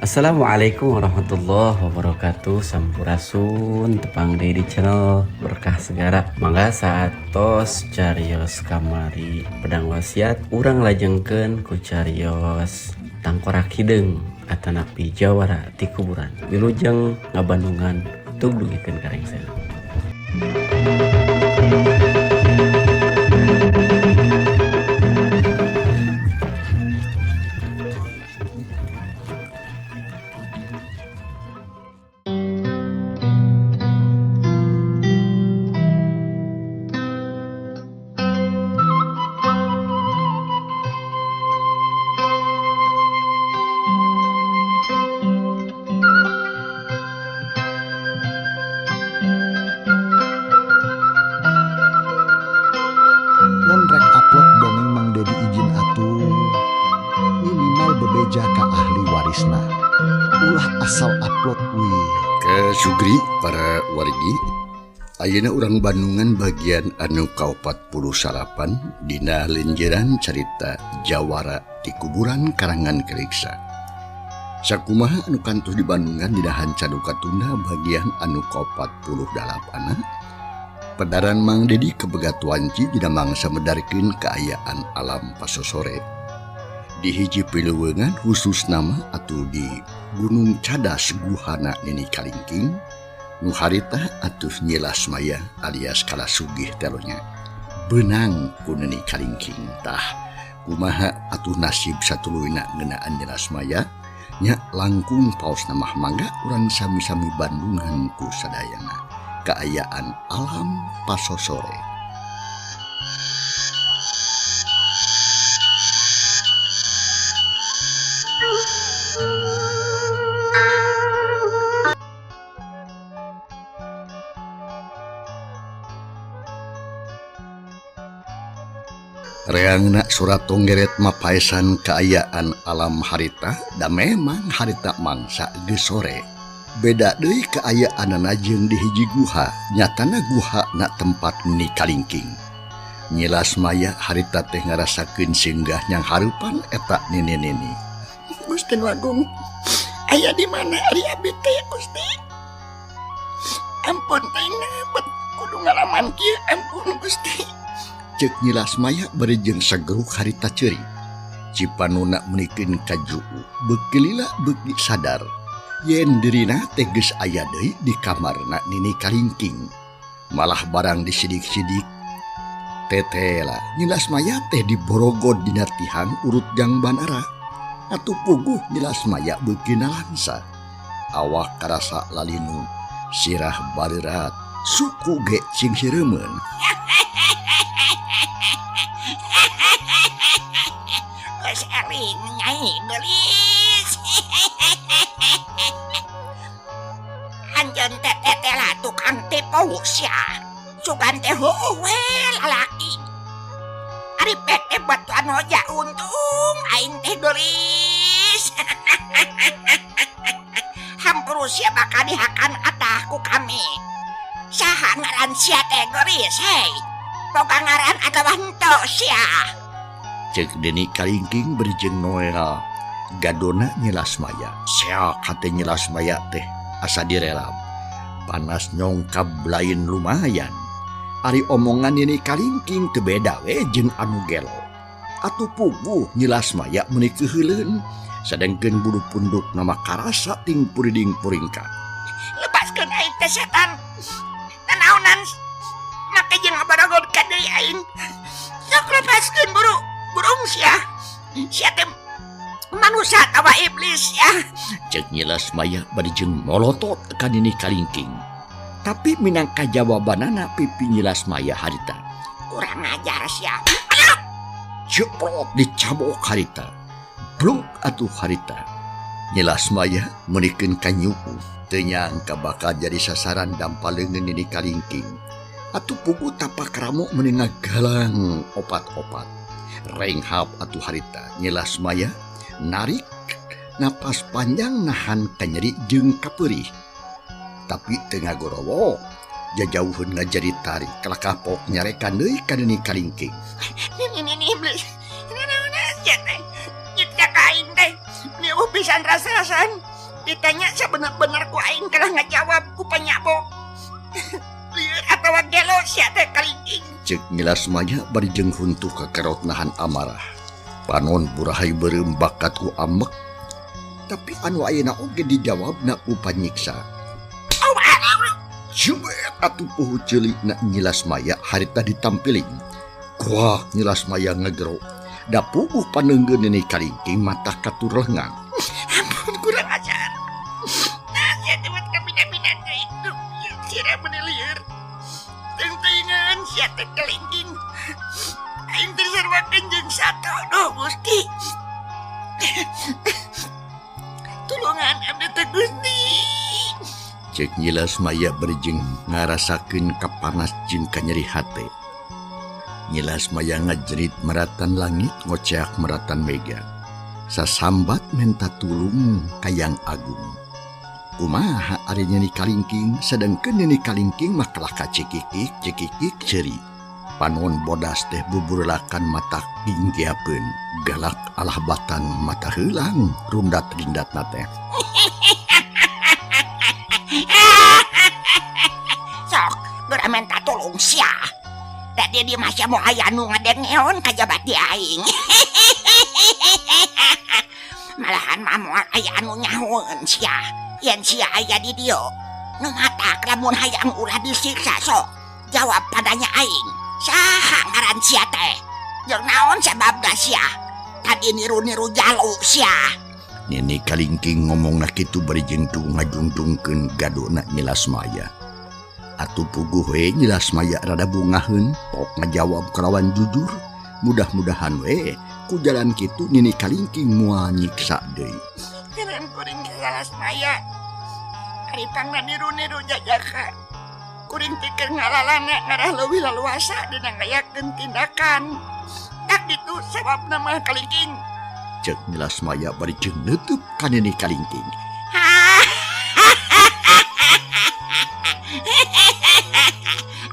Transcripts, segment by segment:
Assalamualaikum warahmatullahi wabarakatuh. Sampurasun, tepang deui di channel Berkah Segara. Mangga saatos carios kamari pedang wasiat, urang lajengkeun ku carios tangkorak hideung atanapi jawara ti kuburan. Wilujeng ngabandungan, tug dugikeun ka rengsena. Mun rek upload dongeng Mang Dedi izin atuh, minimal bebeja ka ahli warisna, ulah asal upload wih. Ke Sugri para wargi, ayeuna urang Bandungan bagian anu ka-48 dina lenjeran carita Jawara di kuburan karangan Keliksa. Sakumaha anu kantos di Bandungan dina hanca nu katunda bagian anu ka-48. Pedaran Mang Dedi kebegat wanci dina mangsa medarkeun kaayaan alam pasosore. Di hiji pileuweungan khusus nama atuh di Gunung Cadas Guhana Nini Kalingking nu harita atuh Nyilas Maya alias Kalasugih telonya benang ku Nini Kalingking. Tah kumaha atuh nasib satuluyna ngeunaan Nyilas Maya nya langkung paos namah mangga urang sami-sami Bandungan ku sadayana kaayaan alam pasosore. Reangna surat tonggeret mapaesan kaayaan alam harita da memang harita mangsa geus sore. Beda deui kaayaanana jeung di hiji guha, nyatana guha na tempat Nini Kalingking. Nyilas Maya harita teh ngarasakeun singgah nyang hareupan eta nini-nini. Gusti Agung, aya di mana ari abi teh Gusti? Ampun teh bet kudu ngalaman kieu, ampun Gusti. Ceuk Nyilas Maya bari jeung sageruk harita ceurik. Cipanuna meunikeun ka juu, beuki lila beuki sadar yen dirina teh geus aya deui di kamarna Nini Kalingking. Malah barang disidik-sidik tetela Nyilas Maya teh diborogod dina tihang urut gang banara. Atuh puguh Nyilas Maya beuki nalangsa. Awak karasa lalinu, sirah bareurat, suku ge cing hireumeun. Geus eling nyai geulis. Anjeun teh tetela tukang tipu sia. Sugan teh heueuh we lalaki. Ari pek teh batuan hoja untung aing teh geulis. Hampur sia bakal dihakan atah ku kami. Saha ngaran sia teh geulis hei? Boga ngaran atawa henteu sia? Ceuk Nini Kalingking bari jeung Noel gadona Nyilas Maya. Seak hate Nyilas Maya teh asa direlap. Panas nyongkab lain lumayan. Ari omongan Nini Kalingking teu beda we jeung anu gelo. Atuh puguh Nyilas Maya meuni keuheuleun, sadengkeun bulu punduk nama karasa ting puriding puringka. Lepaskeun aing teh setan. Nanaonan make jeung ngabarogod ka deui aing. Sok lepaskeun buru, burung sia. Sia teh manusia atawa iblis ya. Ceuk Nyilas Maya bari jeung molotot ka Nini Kalingking. Tapi minangka jawabanana pipi Nyilas Maya harita. Kurang ajar sia. Ceprot dicabok harita. Bluk atuh harita. Nyilas Maya meunikeun ka nyuku. Teu nyangka bakal jadi sasaran dampal leungeun Nini Kalingking. Atuh puguh tapak ramo meuni ngagalang opat-opat. Renghap atuh harita Nyilas Maya narik napas panjang nahan kanyeri jeung kapeurih. Tapi teu ngagorowo, jajauheun ngajari tarik kalakapok nyarekan deui ka Nini Kalingking. Nini nini iblis. Nini nini sia teh. Nyiksa ka aing teh. Neueuh Puguh pisan ras-rasan. Ditanya sabener-bener ku aing kalah ngajawab ku panyabok. Lieur atawa gelo sia teh kalingking. Cek Nyi Lasmaya bari jeung huntu kakerot nahan amarah. Panon burahay beureum bakat ku ambek. Tapi anu ayeuna oge dijawabna ku panyiksa. Jebet atuh puhu ceulikna Nyi Lasmaya harita ditampiling. Kuah Nyi Lasmaya ngegero. Da puguh paneunggeun Nini Kalingking mata katur lengang. Ampun kurang ajar. Nah, sia teh mah kabina-bina deui itu. Sira bener lieur. Teung-teungeun sia teh kalingking. Aing teh sarwakeun jeung sato duh Gusti. Tulungan abdi teh Gusti. Cek Nyi Lasmaya berjeng ngarasakeun kapanas jeung kanyeri hate. Nyi Lasmaya ngajerit meratan langit ngoceak meratan mega. Sasambat menta tulung kayang agung. Kumaha ari Nini Kalingking sedengkeun Nini Kalingking mah kalah ka cikikik cikikik ceuri. Panon bodas teh buburlakan mata ginggiapeun galak alah batan mata heulang rundat-rindatna teh. Sok geura menta tulung sia. Da di mah sia moal aya nu ngadengeon kajabat di aing. Malahan mah moal aya anu nyahoeun sia. Yen sia aya di dieu. Nu matak lamun hayang ulah disiksa sok. Jawab padanya aing. Saha ngaran sia teh? Jeung naon sababna sia? Tadi niru-niru jalu sia. Nini Kalingking ngomongna kitu bari jeung ngajungtungkeun gadona Nyi Lasmaya. Atuh puguh we Nyi Lasmaya rada bungaheun, pok ngajawab kalawan jujur. Mudah-mudahan we ku jalan kitu Nini Kalingking moal nyiksa deui. Ngaran kuring Nyi Lasmaya. Ari pangna niru-niru jajaka. Kuring teh keur ngalalana ngarah leuwih laluasa dina ngayakeun tindakan. Tak ditu sababna mah Kalingking. Cek Nyi Lasmaya bari jeung neutup ka Nini Kalingking.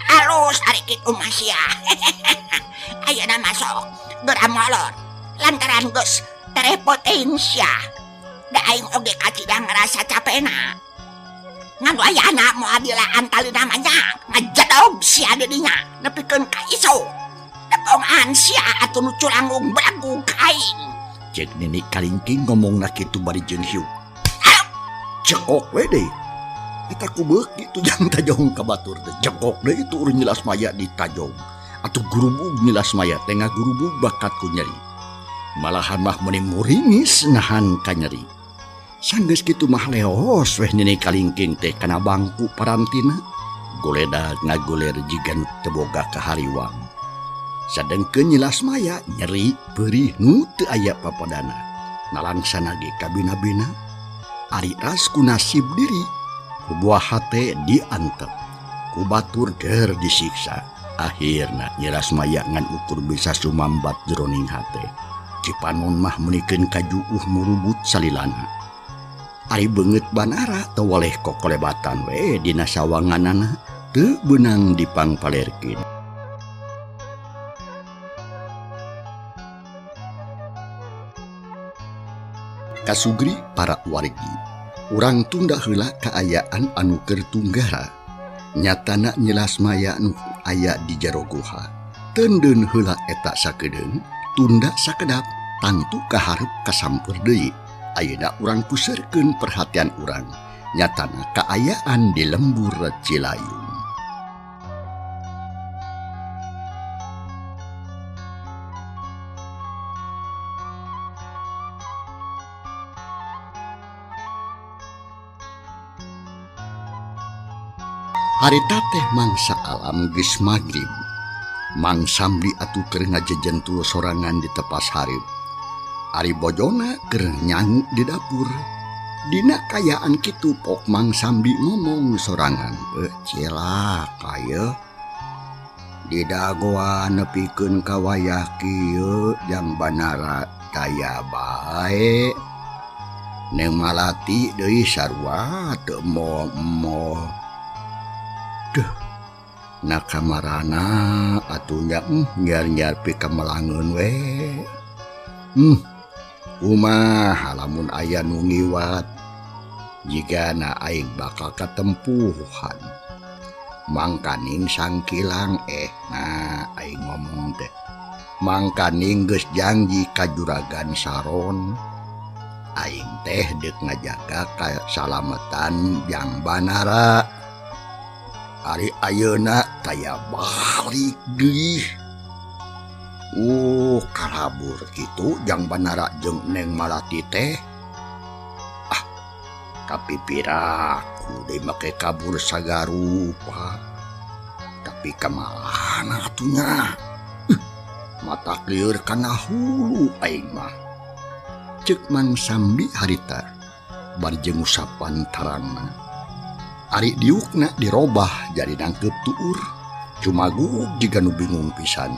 Alus ari kitu mah sia. Ayeuna mah sok geura molor lantaran geus terepotin sia. Da aing oge kacida ngarasa capena. Ngan wayahna moal dilaan talina mah nya ngajedog sia di dinya nepikeun ka isuk. Tebongan sia atuh nu culangung belagu ka aing. Cek Nini Kalingking ngomongna kitu bari jeung hiuk. Cekok we deui. Eta ku beuki tujang tajong ka batur teh. Cekok deui itu urang Nyi Lasmaya ditajong. Atuh gurubug Nyi Lasmaya teh ngagurubug bakat ku nyeri. Malahan mah meuni muringis nahan ka nyeri. Sanggeus kitu mah leos weh Nini Kalingking teh kana bangku parantina. Goledag ngagoler jiga nu teu boga kahariwang. Sadengkeun Nyi Lasmaya nyeri peurih nu teu aya papadana. Nalangsana ge kabina-bina. Ari ras ku nasib diri. Ku buah hate diantep. Ku batur keur disiksa. Akhirna Nyi Lasmaya ngan ukur bisa sumambat jeroning hate. Cipanon mah meunikeun kajuuh murubut salilana. Ari beungeut banara teu waleh kokolebatan we dina sawanganana teu beunang dipangpalerkeun. Kasugri para wargi, urang tunda heula kaayaan anu keur tunggara. Nyatana Nyi Lasmaya nu aya di jero guha. Teundeun heula eta sakedeung, tunda sakedap, tangtu kaharep kasampeur deui. Ayeuna urang puseurkeun perhatian urang. Nyatana kaayaan di lembur Cilayung. Harita teh mangsa alam geus magrib. Mang Samli atuh keur ngajejentul sorangan di tepas hareup. Ari bojona keur nyangu di dapur. Dina kayaan kitu pok Mang Samli ngomong sorangan. Cilaka ye. Di dagoan nepikeun ka wayah kieu jang banara daya bae. Neng Malati deui sarua teu moh-moh. Duh, na kamarana atuh nya nyar-nyar pikamelangeun we. Kumaha lamun aya nu ngiwat jigana aing bakal katempuhan. Mangkaning sangkilang nah aing ngomong teh. Mangkaning geus janji ka Juragan Saron aing teh deuk ngajaga kasalamatan Jang Banara. Ari ayeuna taya balik deui. Kalabur kitu Jang Banara jeung Neng Malati teh. Ah, tapi piraku deui make kabur sagarupa. Tapi kamalana atuh nya? Mata lieur kana hulu aing mah. Ceuk Mang Sambi harita bari jeung usapan tarangna. Ari diukna dirobah jadi nangkeup tuur. Cumagug jiga nu bingung pisan.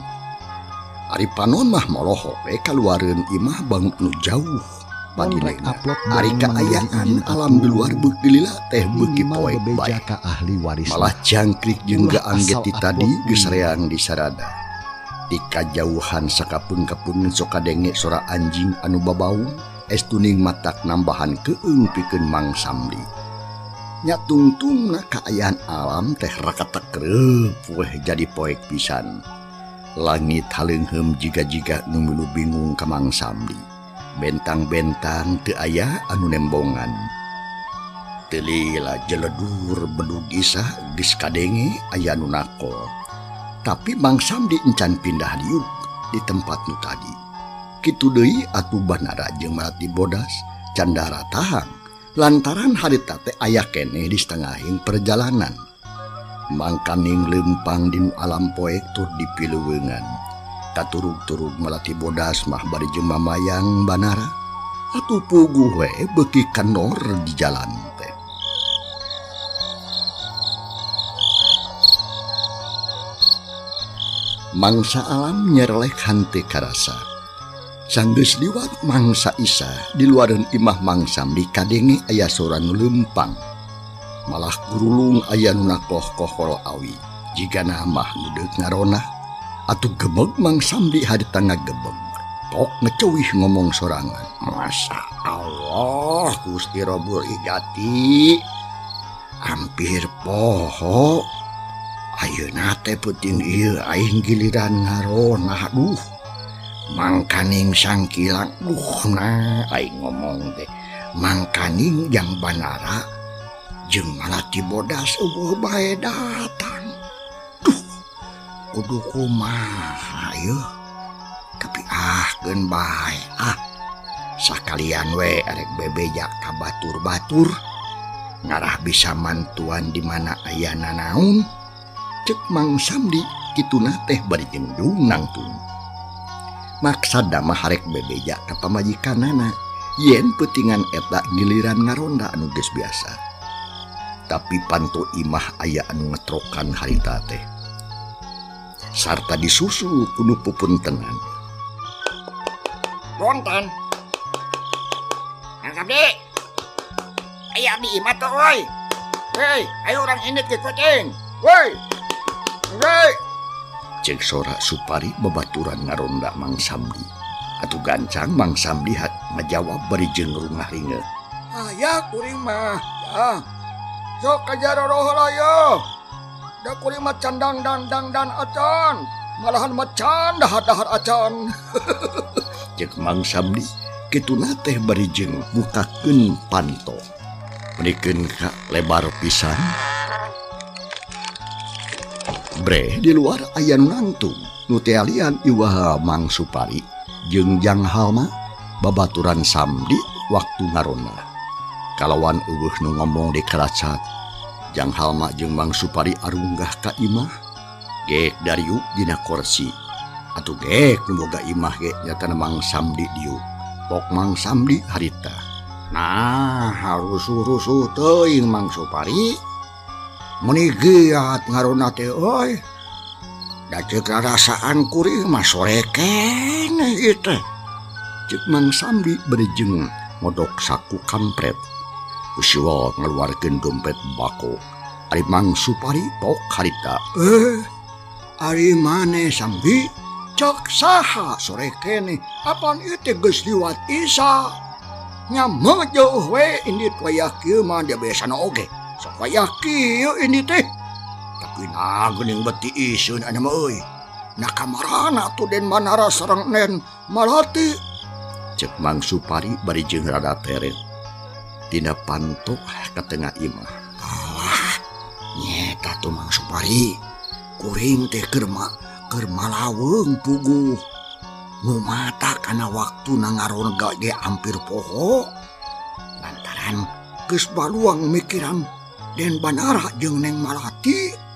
Ari panon mah molohok we kaluareun imah bangun nu jauh. Padilena ari kaayaan alam di luar beuk dilila teh beuki poek bae. Malah jangkrik jeung gaangge ti tadi geus reang di sarada. Di kajauhan sakapeung-kapeung sok kadenge sora anjing anu babaung, estuning matak nambahan keung pikeun Mang Samli. Nya tungtungna kaayaan alam teh rakatekreup weh jadi poek pisan. Langit haleungheum jiga-jiga nu milu bingung ka Mang Samli. Bentang-bentang teu aya anu nembongan. Teu lila jeledur bedug isah geus kadenge aya nu nakol. Tapi Mang Samli encan pindah diuk di tempat nu tadi. Kitu deui atuh Banara jeung Malati Bodas candara tahang lantaran harita teh aya keneh di setengahing perjalanan. Mangkaning leumpang dinu alam poek tur dipileuweungan. Katurug-turug Malati Bodas mah bari jeung mamayang Banara atuh puguh we beuki kanor di jalan teh. Mangsa alam nyerelek hante karasa. Sanggeus liwat mangsa isa di luareun imah Mang Samli kadenge aya sora nu leumpang. Malah gurulung aya nu nakoh-kohol awi. Jigana mah nu deuk ngaronah. Atuh gebeg Mang Samli harita ngagebeg. Tok ngeceuwih ngomong sorangan. Masya Allah Gusti Rabbul Izzati. Hampir poho. Ayeuna teh peuting ieu aing giliran ngaronah duh. Mangkaning sangkilang duh nah aing ngomong teh. Mangkaning Jang Banara jeung Malati Bodas eueuh bae datang. Duh, kudu kumaha yeuh. Tapi ah geun bae ah. Sakalian we arek bebeja ka batur-batur. Ngarah bisa mantuan di mana aya nanaon. Cek Mang Samli kituna teh bari jeung nangtung. Maksada mah harek bebeja ka pamajikanana yen peutingan eta giliran ngaronda anu geus biasa. Tapi panto imah aya anu ngetrokan harita teh. Sarta disusul kudu pupuntenan. Punten. Mang Samli. Aya di imah teh euy. Hei, ayo urang indit ke kucing. Woi. Woi. Cek sora Supari babaturan ngaronda Mang Samli. Atuh gancang Mang Samli hat ngajawab bari jeung rungah-ringeuh. Aya kuring mah. Ya. Sok kajaroroh heula yeuh. Da kuring mah candang dan dang dan acan. Malahan macan dahar-dahar acan. Cek Mang Samli kituna teh bari jeung bukakeun panto. Menikeun ka lebar pisan. Breh di luar aya nu nangtung nu tealian iwaha Mang Supari jeung Jang Halma babaturan Samdi waktu ngarona. Kalawan eueuh nu ngomong di karacat. Jang Halma jeung Mang Supari arunggah ka imah. Gek dariuk dina korsi. Atuh gek nu boga imah ge nyatana Mang Samdi diuk. Pok Mang Samdi harita. Nah, rusuh-rusuh teuing Mang Supari. Meni giat ngarona teh euy. Da ceuk rarasaan kuring mah sore keneh ieu teh. Ceuk Mang Samli bari jeung modok saku kampret. Usiwa ngaluarkeun dompet bako. Ari Mang Supari pok harita. Ari maneh Samli? Cek saha sore keneh apan ieu teh geus liwat Isa. Nya meujeun we indit wayah kieu mah dia biasana oge. Sok wayah kieu indit teh. Tapi nah geuning beti iseun aya mah euy. Nah kamarana tuh Den Banara sareng Nen Malati. Cek Mang Supari bari jeung rada teret. Tina pantok ka tengah imah. Alah, nyeta tuh Mang Supari. Kuring teh keur malaweng puguh. Nu mata kana waktu na ngaronga ge hampir poho. Lantaran geus baluang mikiran Den Banara jeung Neng Malati.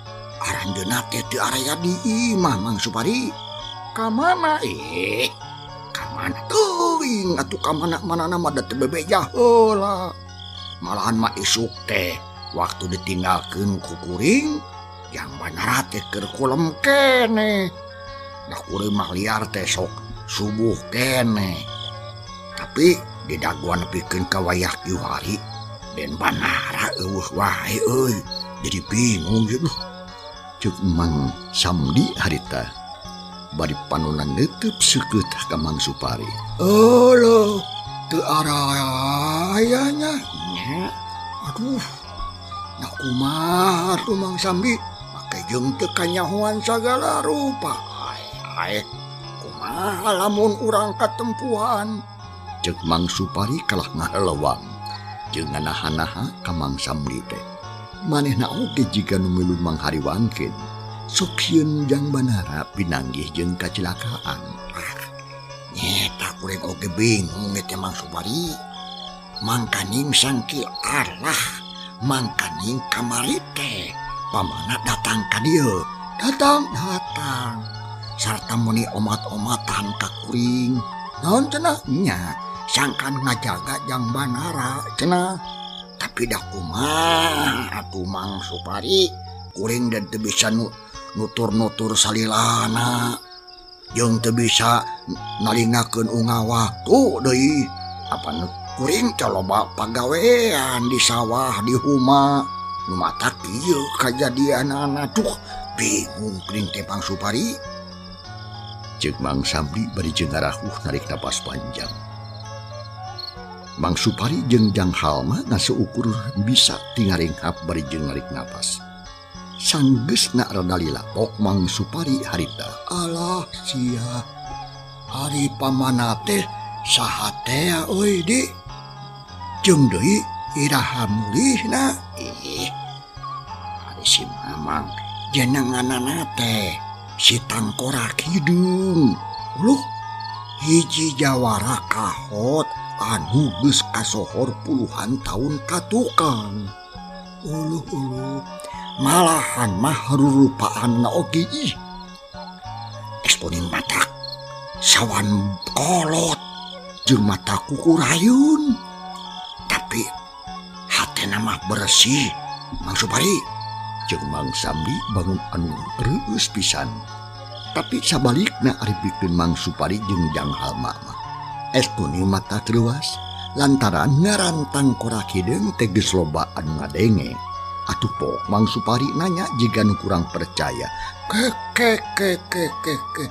Aranjeunna teh teu araya di imah Mang Supari. Ka mana? Ka mana teuing atuh ka mana-mana mah da teu bebeja heula. Malahan mah isuk teh waktu ditinggalkeun ku kuring yang Banara teh keur kulem keneh. Da kuring mah liar teh sok subuh keneh. Tapi didaguan nepikeun ka wayah kieu hari Den Banara eueuh wae euy. Jadi bingung gitu. Cek Mang Samdi harita bari panonan neuteub seukeut ka Mang Supari. Eueuh, teu araya nya. Nya. Aduh. Nah kumaha tuh Mang Samdi? Make jeung teu kanyahoan sagala rupa. Ae, kumaha lamun urang katempuhan? Cek Mang Supari kalah ngahelewang jeung nganaha-naha ka Mang Samdi teh. Manehna oge jiga nu milu Mang Hariwangkeun. Sok sieun Jang Banara pinanggih jeung kacilakaan. Nyeta kuring oge bingung teh Mang Supari. Mangkaning sangki Allah, mangkaning kamari teh pamana datang ka dieu. Datang. Sarta meuni omat-omatan ka kuring. Naon cenah? Nya, sangkan ngajaga Jang Banara cenah. Tapi dah kumaha atuh Mang Supari, kuring dan teu bisa nutur-nutur salilana. Jeung teu bisa nalingakeun unggal waktu deui. Apa nu kuring teh loba pagawean di sawah di huma. Nu matak ieu kajadianana tuh bingung kuring teh Mang Supari. Ceuk Mang Samdi bari jeung ngarahuh narik napas panjang. Mang Supari jeung Jang Halma ngaseukur bisa tingarenghap bari jeung narik napas. Sanggeusna rada lila pok Mang Supari harita. Alah sia. Ari pamana teh saha teh euy di. Jeung deui iraha mulihna. Ari si Mamang jenenganana teh si Tangkorak Hideung. Uluh, hiji jawara kahot anu geus kasohor puluhan tahun katukang. Uluh uluh, malahan mah rurupaanna oge ih. Estoning mata sawan kolot jeung mata kukurayun. Tapi hatena mah bersih Mang Supari. Jeung Mang Samdi bangun anu reueus pisan. Tapi sabalikna ari pikeun Mang Supari jeung Jang Halma mah. Estuni mata keluas lantaran ngaran Tangkorak Hideung teh geus loba anu ngadenge. Atuh pok Mang Supari nanya jiga nu kurang percaya. Ke ke ke ke ke ke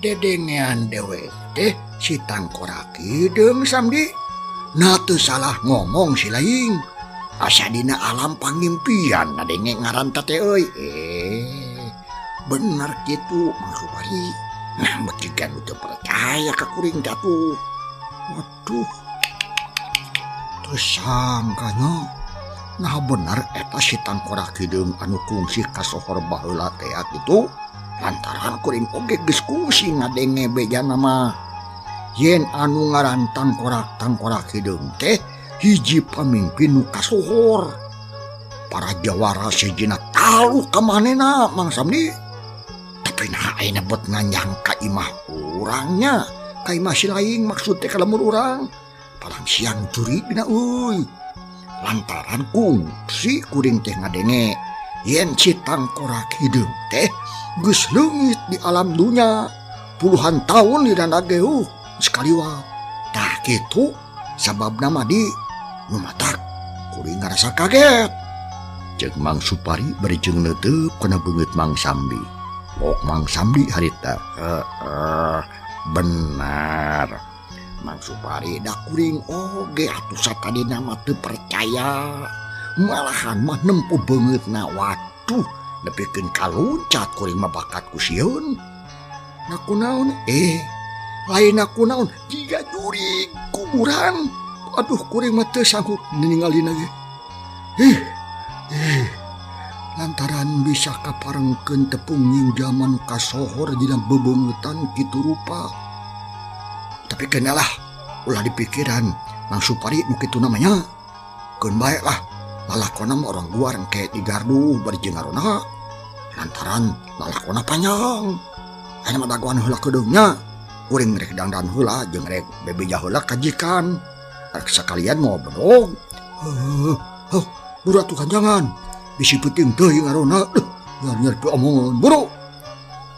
dedengean dewe teh si Tangkorak Hideung Samdi. Nah teu salah ngomong si laing. Asa dina alam pangimpian ngadenge ngaran teh euy. Bener kitu Mang Supari. Nah beuki nu teu percaya ka kuring teh atuh. Waduh, teu sangkanya. Nah bener eta si Tangkorak Hideung anu kungsi kasohor baheula teh kitu. Lantaran kuring oge geus kungsi ngadenge bejana mah. Yen anu ngaran Tangkorak Hideung teh hiji pamimpin nu kasohor. Para jawara sejina taluh ka manehna Mang Samdi. Tapi nah ayeuna bet nganyang ka imah urangnya. Ka imah si laing maksud teh ka lemur urang. Palang siang curigna euy. Lantaran kungsi kuring teh ngadenge yen si Tangkorak Hideung teh geus leungit di alam dunya puluhan tahun dina ge sekaliwat. Tah kitu sababna mah di nu matak kuring ngarasa kaget. Ceuk Mang Supari bari jeung neuteup kana beungeut Mang Samdi. Pok Mang Samdi harita. Heeh, benar. Mang Supari da kuring oge atuh satadina mah teu percaya. Malahan mah nempo beungeutna waduh nepikeun kaluncat kuring mah bakat ku sieun. Na kunaon? Lain na kunaon jiga jurig kuburan. Aduh kuring mah teu sanggup ningalina ge. Lantaran bisa kaparengkeun tepung nying zaman kasohor dina bebeungeutan kitu rupa. Tapi kenalah ulah dipikiran Mang Supari nu kitu namanya. Keun bae lah lalakona mah orang luar engke di gardu bari jeung ngarona. Lantaran lalakona panjang. Aya mah dagoan heula keudeungnya. Kuring rek dangdan heula jeung rek bebeja heula kajikan. Rek sakalian mau bedog. Heuh, buru atuh kanjangan. Bisi peuting teuing ngarona. Nyar-nyar teu omongan buru.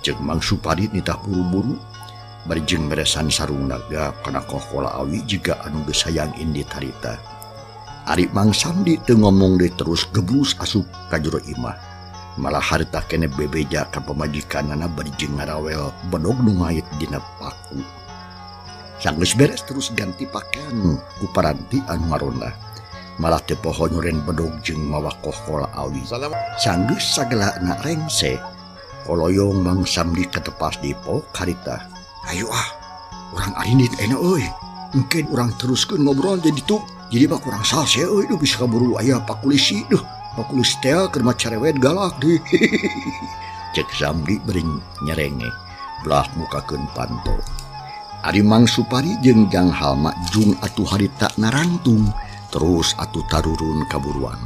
Ceuk Mang Supari nitah buru-buru. Bari jeung beresan sarung naga kana kokola awi jiga anu geus hayang indit harita. Ari Mang Samdi teu ngomong deui terus gebrus asup ka jero imah. Malah harita kene bebeja ka pamajikanana bari jeung ngarawel bedog nu ngait dina paku. Sanggeus beres terus ganti pakaian ku paranti anu ngaronda. Malah teu poho nyuren bedog jeung mawa kokola awi. Sanggeus sagalana rengse. Koloyong Mang Samdi katepas di pok harita. Ayo ah, urang arindit enak euy. Engke urang teruskeun ngobrol jadi tu. Jadi mah kurang salse euy, duh bisa kaburu aya Pak Polisi duh. Pak Polisi teh keur mah cerewet galak deh. Cek Samdi bari nyerenge belah mukakeun panto. Ari Mang Supari jeung Jang Halma jung atuh harita narangtung terus atuh tarurun kaburuan.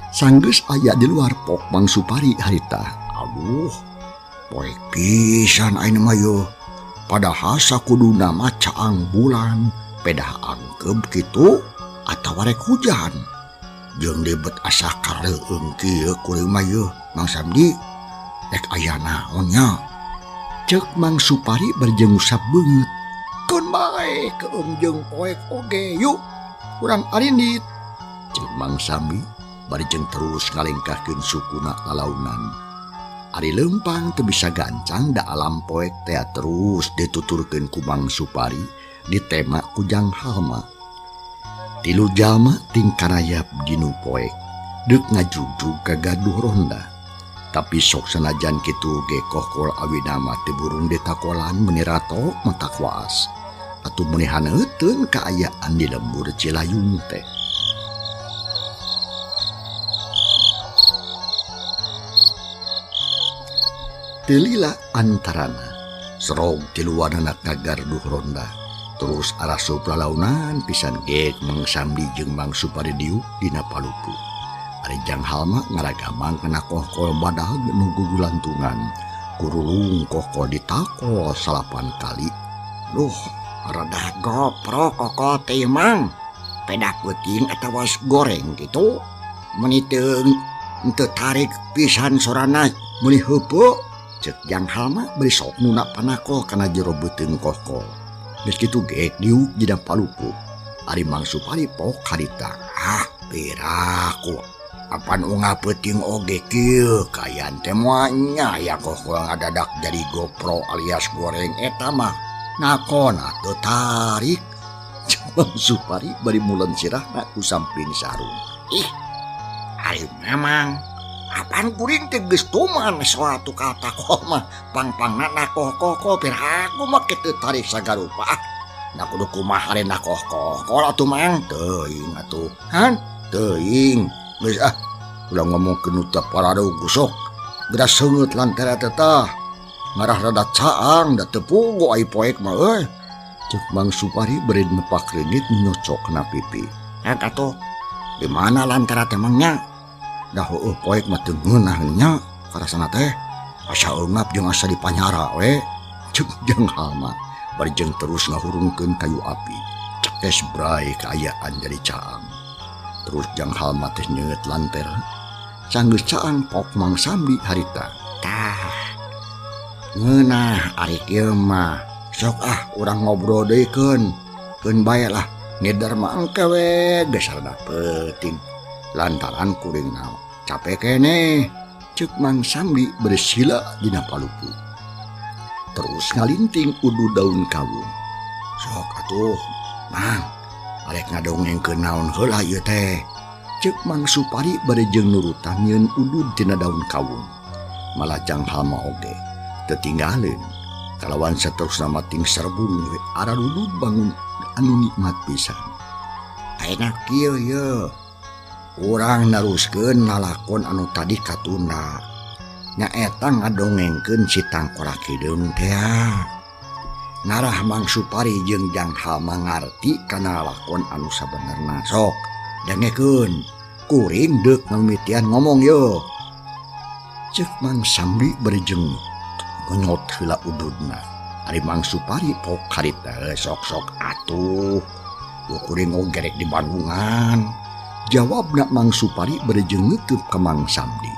Sanggeus aya di luar pok Mang Supari harita. Aduh, poek pisan ayeuna mah yeuh. Padahal sakuduna mah caang bulan, pedah angkeb kitu atawa rek hujan. Jeung debet asa kareueung kieu kuring mah yeuh, Mang Samdi. Rek aya naon nya? Ceuk Mang Supari bari jeung ngusap beungeut. Keun bae keung jeung poek oge yuk, urang arindit. Ceuk Mang Samdi bari jeung terus ngalengkahkeun sukuna lalaunan. Ari leumpang teu bisa gancang da alam poek teh terus dituturkeun ku Mang Supari ditema ku Jang Halma. Tilu jalma tingkarayap dinu poek deuk ngajugjug ka gaduh ronda. Tapi sok sanajan kitu ge kohkol awina mah teu burung ditakolan meuni rato matak waas. Atuh meuni haneuteun kaayaan di lembur Cilayung teh. Teu lila antarana serog tiluanana ka garduh ronda. Terus arasup lalaunan pisan gek Mang Samdi jeung Mang Supari diuk dina palupu. Ari Jang Halma ngaragamang kana kohkol badag nu gugulantungan. Kurulung kohkol ditakol 9 kali. Duh, rada goprok kokol teh Mang. Pedah peuting atawa goreng gitu. Meuni teu tarik pisan sorana meuni heupeuk. Ceuk Jang Halma bari sok nuna panakol kana jero beuteung kohkol. Geus kitu geek diuk dina palupu. Ari Mang Supari pok harita. Ah, piraku. Apan unggal peuting oge kieu kayan teh moal nya aya kohkol ngadadak jadi gopro alias goreng eta mah. Nakona teu tarik. Ceuk Mang Supari bari mulen sirahna ku samping sarung. Ih, ari mamang. Apaan kuring teh geus tuman suatu kata kok mah pang-pangna nakoh-koh piraku mah kitu tarik sagarupa. Ah, na kudu kumaha ari nakoh-koh atuh Mang teuing atuh. Han teuing. Geus ah, ulah ngomongkeun nu teu paradu gusok. Geura seungeut lantera teh tah. Ngarah rada caang da teu pugu ai poek mah euy. Ceuk Mang Supari bari nepak reungit nyocok na pipi. Rek atuh. Di mana lantera teh Mang nya? Dah heueuh poek mah teu ngeunah nya karasana teh. Asa eungap jeung asa dipanyara we. Ceuk Jang Halma bari jeung terus ngahurungkeun kayu api. Cekes bray kaayaan jadi caang. Terus Jang Halma teh nyeut lantera. Sanggeus caang pok Mang Samdi harita. Tah. Ngeunah ari kieu mah. Sok ah urang ngobrol deui keun. Keun bae lah ngeder mah engke we geus rada peuting. Lantaran kuring naon capek keneh. Cek Mang Samli bersila dina palupu. Terus ngalinting udu daun kawung. Sok atuh, Mang, arek ngadongengkeun naon heula ieu teh. Cek Mang Supari bari jeung nurutan nyeun udud tina daun kawung. Malah Jang Halma oge teu tinggaleun. Kalawan saterusna mating serbung we ararudud bangun anu nikmat pisan. Ayeuna kieu ye. Urang naruskeun lalakon anu tadi katunda. Nyaeta ngadongengkeun si Tangkorak Hideung teh. Narah Mang Supari jeung Jang Halma ngarti kana lalakon anu sabenerna. Sok dengekeun, kuring deuk ngamimitian ngomong ye. Ceuk Mang Samli bari jeung ngenyot heula ududna. Ari Mang Supari pok harita sok-sok atuh. Kuring oge rek di Bandungan. Jawabna Mang Supari bari jeung neuteub ka Mang Samli.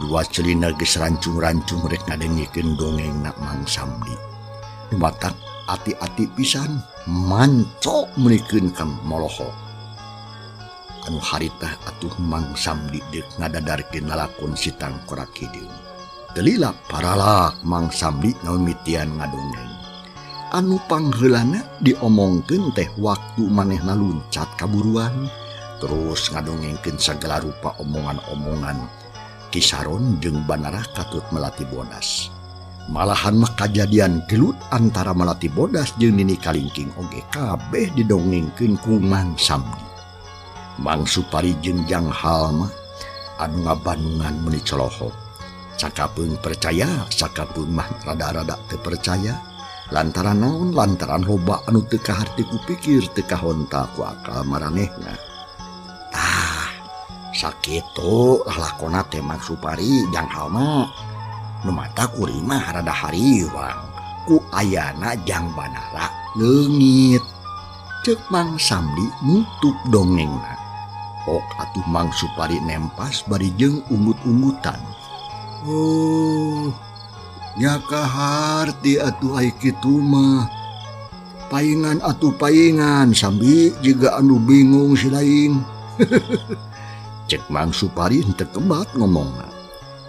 Dua celina geus rancung-rancung rek ngadengikeun dongengna Mang Samli. Matak ati-ati pisan mancok meunikeun ka molohok. Anu harita atuh Mang Samli deuk ngadadarkeun lalakon si Tangkorak Hideung. Teu lila paralak Mang Samli ngamimitian ngadongeng. Anu pangheulana diomongkeun teh waktu manehna luncat kaburuan, terus ngadongengkeun sagala rupa omongan-omongan Kisaron jeung Banara katut Melati Bodas. Malahan mah kajadian gelut antara Melati Bodas jeung Nini Kalingking oge kabeh didongengkeun ku Mang Samli. Mang Supari jeung Jang Halma anu ngabandungan meuni colohok. Sakapeung percaya, sakapeung mah rada-rada teu percaya. Lantaran naon? Lantaran loba anu teu kaharti ku pikir, teu kahonta ku akal maranehna. Tah, sakitu lalakonna teh Mang Supari Jang Halma. Nu mata kuring mah rada hariwang ku ayana Jang Banara leungit. Ceuk Mang Samli nutup dongengna. Ok atuh Mang Supari nempas bari jeung ungut-ungutan. Oh, nya kaharti atuh ai kitu mah. Paingan atuh paingan sambi jiga anu bingung si lain. Cek Mang Supari henteu kebat ngomongna.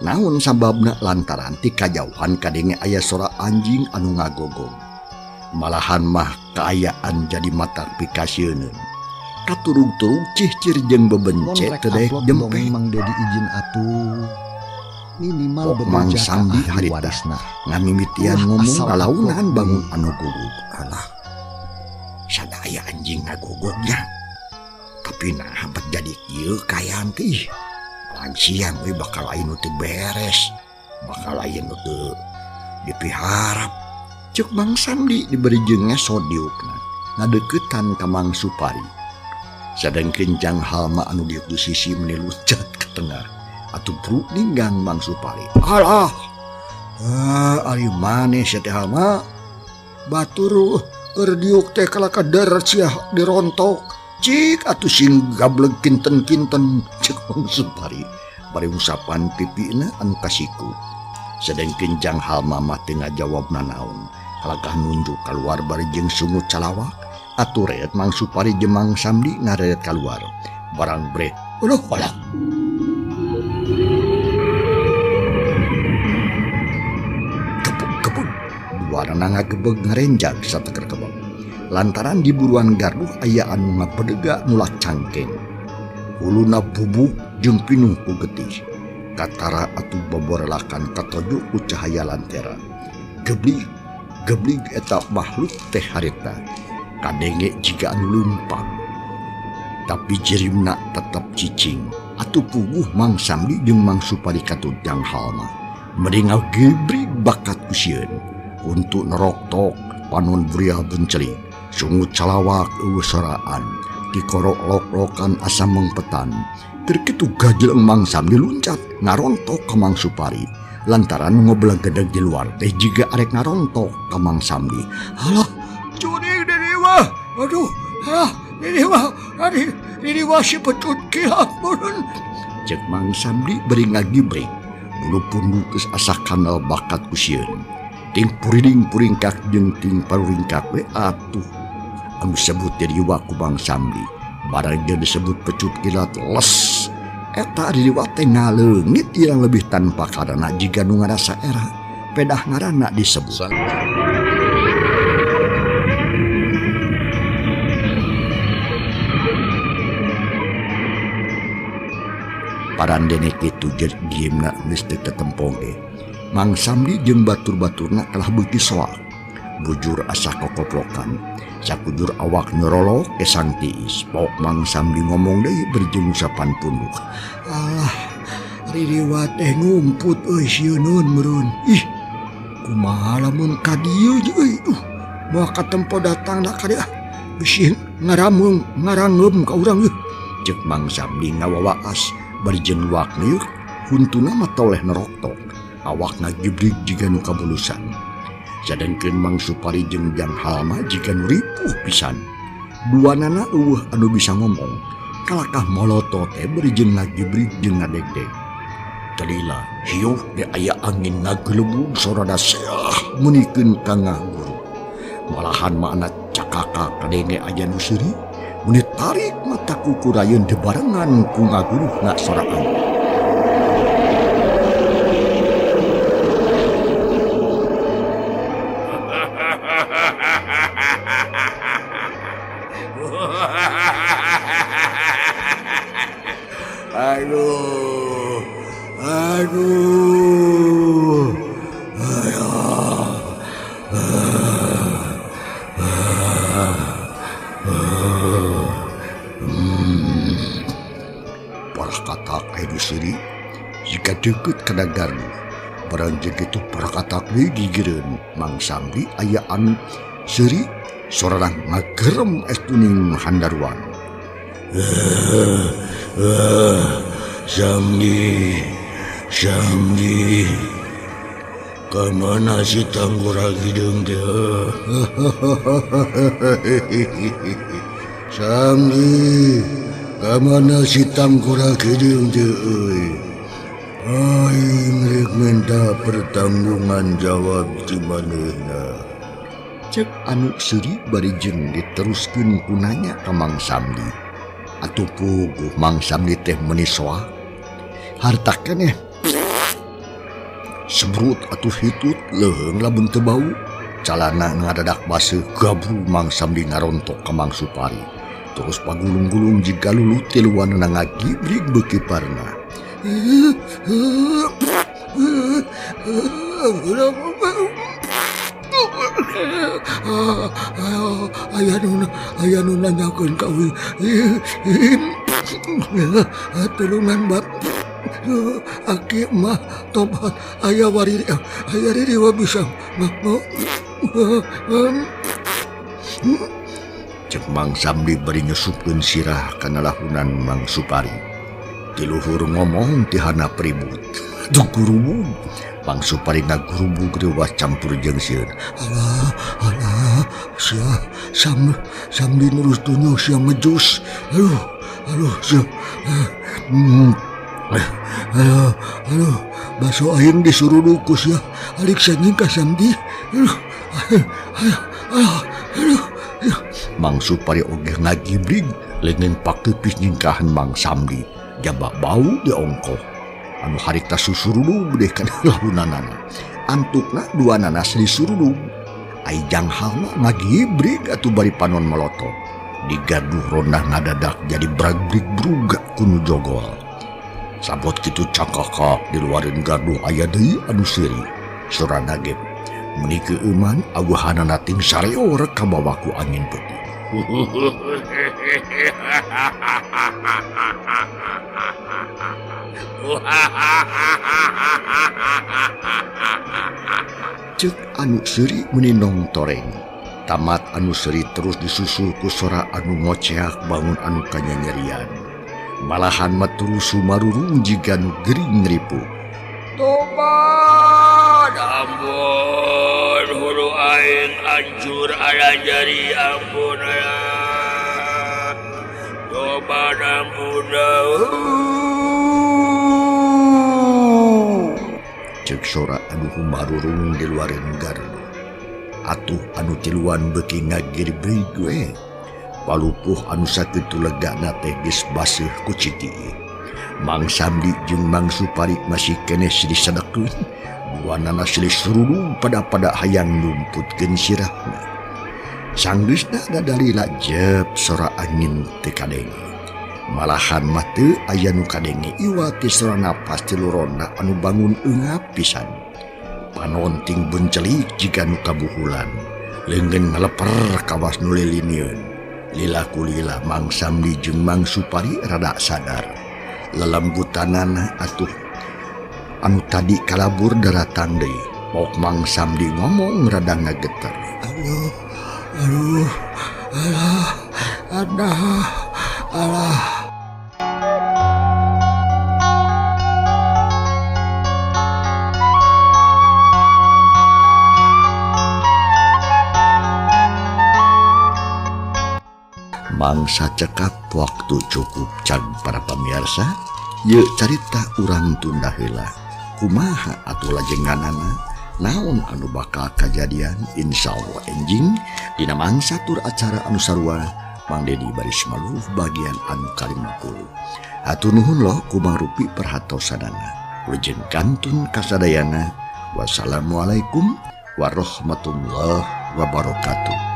Naon sababna lantaran ti kajauhan kadenge aya sora anjing anu ngagogong. Malahan mah kaayaan jadi mata pikasieun. Katurug-turug cihcir jeung bebence Mun rek teu daek upload jempe. dongeng Mang Dedi izin atuh. Minimal Kok Mang bebeja ka Samli ahli harita warisna. ngamimitian Ulah ngomong asal lalaunan upload bangun deui. anu gugup. Alah, sadaya anjing ngagogongnya. Tapi nah bet jadi kieu kaayaan teh. Lain siang we bakal lain nu teu beres. Bakal lain nu teu dipiharap. Ceuk Mang Samli diberi jeung ngesot diukna. Ngadeukeutan ka Mang Supari. Sadengkeun Jang Halma anu diuk di sisi meuni luncat ke tengah. Atuh bruk ninggang Mang Supari. Alah, ari maneh sia teh Halma. Batur keur diuk teh kalaka der sia dirontok. Cik atuh sing gableg kinten-kinten cek Mang Supari. Bari ngusapan pipina anu kasiku. Sedengkeun Jang Halma mah teu ngajawab nanaon. Kalakah nunjuk kaluar bari jeung sungut calawak. Atuh reet Mang Supari jeung Mang Samli ngareret kaluar. Barang bret. Aduh, alah. Kepuk-kepuk. Duarana ngagebeg ngarenjag sateker kebek. Lantaran di buruan garduh aya anu ngapedega nulak cangkeng. Huluna bubuk jeung pinuh ku getih. Katara atuh boborelakan katojo ku cahaya lantera. Geblig, geblig eta makhluk teh harita. Kadenge jiga anu leumpang. Tapi jirimna tetep cicing. Atuh puguh Mang Samli jeung Mang Supari katut Jang Halma. Mending ngagebrig bakat ku sieun. Untuk neroktok panon burial bencelik. Sungut calawak eueuh soraan. Dikorok lok-lokan asa mengpetan. Keur kitu gajleng Mang Samli luncat ngarontok ka Mang Supari. Lantaran ngobrol gedeg di luar teh jiga arek ngarontok ka Mang Samli. Alah, curi diri mah. Aduh, ah, diri mah, ari diri mah si pecut kilat meureun. Cek Mang Samli bari ngagibrik. Bulu punduk geus asa kanal bakat ku sieun. Ting puriling puringkak jeung ting paruringkak we atuh. Anu disebut diri wa ku Mang Samli. Barang dia disebut pecut kilat les. Eta ririwat teh ngaleungit irang lebih tanpa karana jiga nu ngarasa era pedah ngaranna disebut. Parandene kitu jeung geus teu tetempong ge. Mang Samdi jeung batur-baturna kalah beuki soak. Bujur asa kokoplokan. Sakujur awak nyorolok kesang tiis. Pok Mang Samdi ngomong deui berjeng usapan punduk. Alah, ririwat teh ngumput euy sieun meureun. Ih, kumaha lamun ka dieu euy. Moal katempo datangna ka dieu. Bisi ngaramung ngarangeum ka urang euy. Ceuk Mang Samdi ngawawaas. Bari jeung luak liuk huntuna mah toleh neroktok. Awak ngagibrig jiga nu kabulusan. Sadengkeun Mang Supari jeung Jang Halma jiga nu ripuh pisan. Duanana eueuh anu bisa ngomong. Kalakah molotot teh bari jeung ngagibrig jeung ngadegdeg. Talila hiuh de aya angin ngagelebug sorana seah meunikeun ka ngaguru. Malahan mah anak cakaka kadenge aya nu seuri. Meni tarik mata kukurayeun dibarengan ku ngaguruhna soraan. Aduh, aduh, aduh. Siri jika deket kana gardu barang jeung kitu parakatak deui gigireun Mang Samdi aya anu seuri sorana ngagerem es tuning handaruan. Samdi, Samdi, ka mana si Tanggura Hideung teh? Samdi, kamana si Tanggura Hideung teh euy? Aing rek minta pertanggungan jawab ti manehna. Cek anu seuri bari jeung diteruskeun ku nanya ka Mang Samdi. Atuh puguh Mang Samdi teh meuni soak. Harta keneh sebrut atuh hitut leuheung lamun teu bau. Calana ngadadak baseuh gabru Mang Samdi ngarontok ka Mang Supari. Terus pagulung-gulung jiga lulu tiluanna ngagibrig beuki parna. Aya nu nanyakeun ka uing. Tulungan bab aki mah tobat aya wariri aya ririwa bisa. Cek Mang Samdi bari nyusupkeun sirah kana lahunan Mang Supari. Ti luhur ngomong ti handap ribut. Duh gurubug. Mang Supari ngagurubug reuwas campur jeung sieun. Alah, alah, sia Samdi nurus tunjuk sia ngejus. Aduh, aduh, sia. Aduh, aduh, baso aing disuruh ku sia. Alik sanying ka Samdi. Aduh, aduh, aduh, aduh. Mang Supari oge ngagibrig leungeun pakepis nyingkahan Mang Samdi. Jaba bau diongkoh. Anu harita susurudug deh kana lahunanana. Antukna dua nanas disurudug. Ai Jang Halma ngagibrig atuh bari panon melotot. Digaduh rondah ngadadak jadi bragbrig bruga ku nu jogol. Sabot kitu cakakak diluarin gaduh aya deui anu seuri. Sorana ge meuni keueuman aguhanana ting sareor kabawa ku angin peuting. Cek anu seuri meuni toreng. Tamat anu seuri terus disusul ku sora anu ngoceak bangun anu kanyanyerian. Malahan mah terus sumarurung jiga nu gering ripuh. Tobat ampun hulu aing hancur ala jari ampun ala. Tobat ampun. Cek sora anu humarurung di luareun gardu. Atuh anu tiluan beuki ngagiribrig we. Palupuh anu sakitu legana teh geus baseuh ku citiih. Mang Samdi jeung Mang Supari masih keneh silih sadekeun. Duanana silih surudug pada-pada hayang nyumputkeun sirahna. Sanggeusna dadalila jep sora angin teu kadenge. Malahan mah teu aya nu kadenge iwa ti sora napas ti lurona anu bangun eungap pisan. Panonting bencelik jiga nu kabuhulan. Leungeun ngaleper kawas nu lilinieun. Lila kulila Mang Samdi jeung Mang Supari rada sadar. Lelembutanana atuh anu tadi kalabur daratang deui. Pok Mang Samdi ngomong rada ngageter. Aduh, aduh, alah, adah, alah. Mangsa cekap waktu cukup cag para pamirsa, ye carita urang tunda heula. Kumaha atuh lajenganana, naon anu bakal kajadian, insyaallah enjing dina mangsa tur acara anu sarua Mang Dedi baris maluh bagian anu ka-50. Hatur nuhun loh ku Mang Rupi perhatosanana. Wilujeng kantun kasadayana. Wassalamualaikum warahmatullahi wabarakatuh.